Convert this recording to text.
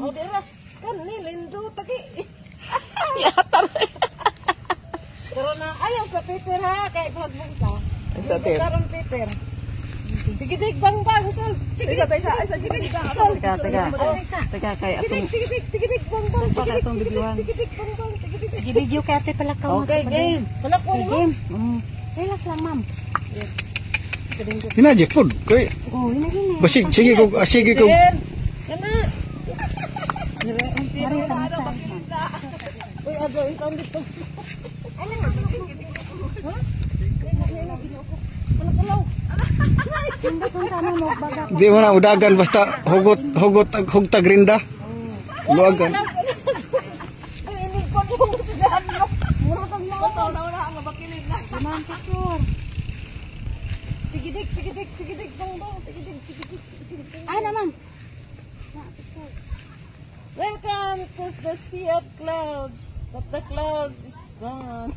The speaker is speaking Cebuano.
Oh, dira. Kan ni lindo taki. Yatar. Pero na ayaw sa paper ha, kay magbong ka. Sa tip. Karon paper. Tigidig bang bang sol. Teka, teka, ay sa tigidig. Sol. Teka, teka. Teka, kay Tigidig atong tigidig tigidig bang bang. Baka Tigidig itong tigidig videohan. tigidig bang bang tigidig. Gi-video kay ate pala ka. Okay, game. Wala ko mo. Game. Relax lang, ma'am. Yes. Hinaji food. Kay Oh, hina hina. basig sige ko ah, sige ko. Sir. Kana. Mari tama sa. Uy, ago ikaw dito. Ha? Wala kalaw. Hindi kung tama mo baga. Di mo na udagan basta hugot hugot hugtag rinda. Luagan. Ay, inig ko nung sa ano. Mura kang mga na wala ang makinig na. Ma'am, picture. Tigidig, tigidig, tigidig, bang bang, tigidig, tigidig, tigidig. Ah, na, ma'am. Welcome to the sea of clouds, but the clouds is gone.